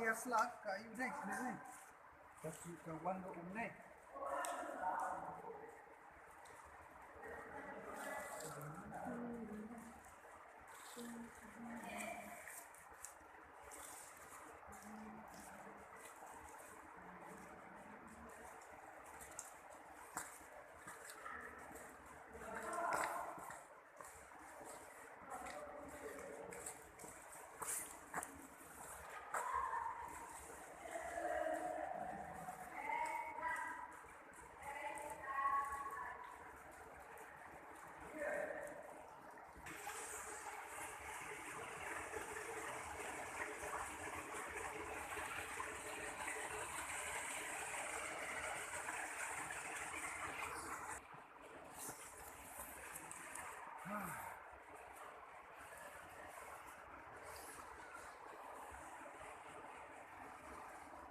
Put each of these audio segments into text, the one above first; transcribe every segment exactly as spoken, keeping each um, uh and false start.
Ïa slak ka ïu dei ne ne. Ka su ka wan ka um ne.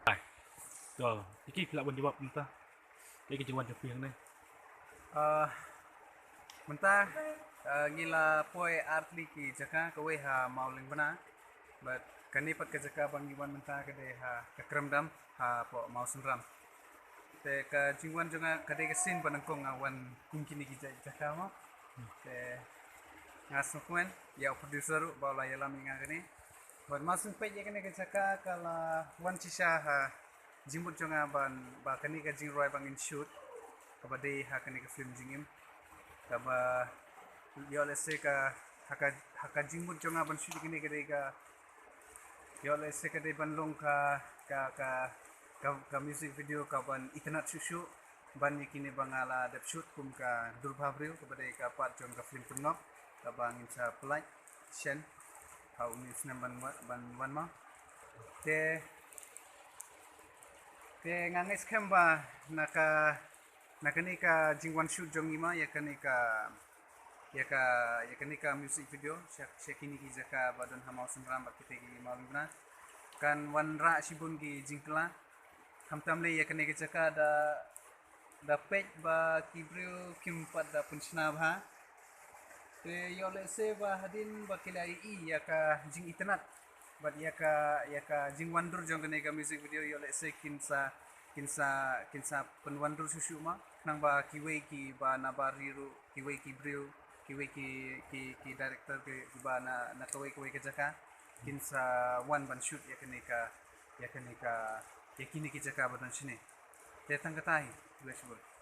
Hai. To, iki phi lah ban jubab mynta. Iki jingwan jong phi hangne. Ah, mynta, ah, ngi la poi artylli ki jaka, kawei ha Mawlyngba. Bad kane pat ka jaka ba ngi wan mynta ka dei ha ka Kremdam, hapoh Mawsynram. Te ka jingwan jong nga ka dei ka sien ba nyngkong nga wan kum kine ki ja-, jaka mo. Te nga sngewkmen ïa u producer ruh ba u la ïalam ïa nga kane. Bad ma sngewpeit ïa kane ka jaka ka la wan shisha ha jingmut jong nga ban ba kane ka jingrwai ba ngin shoot kaba dei ha kane ka film Jingim. Kaba ïoh lehse ka ha ka ha ka jingmut jong nga ban shoot kane ka dei ka ïoh lehse ka dei ban long ka ka ka ka, ka music video ka ban itynnad shuh shuh ban ïa kine ba nga la dep shoot kum ka Dur Bha Briew kaba dei ka part jong ka film Pynngop kaba ngin sa pynlait shen ha une u snem ban wa-, ban wan ma. Te te nga ngeit skhem ba na ka na kane ka jingwan shoot jong ngi ma ïa kane ka ïa ka ïa kane ka music video sha sha kine ki jaka ba don ha Mawsynram bad kita ki Mawlyngba kan wanrah shibun ki jingkylla. Khamtam lei ïa kane ka jaka da da peit ba ki briew kim pat da pynshna bha. Te ïoh lehse ba hadien ba ki la ïohi ïa ka jingitynnad bad ïa ka ïa ka jingwandur jong kane ka music video ïoh lehse kin sa kin sa kin sa pynwandur shuh shuh ma khnang ba kiwei ki ba na bar ri ruh kiwei ki briew kiwei ki ki ki director ki ba na na kawei kawei ka jaka kin sa wan ban shoot ïa kane ka ïa kane ka ïa kine ki jaka ba don shane. Te tang kata hi. Khublei shibun.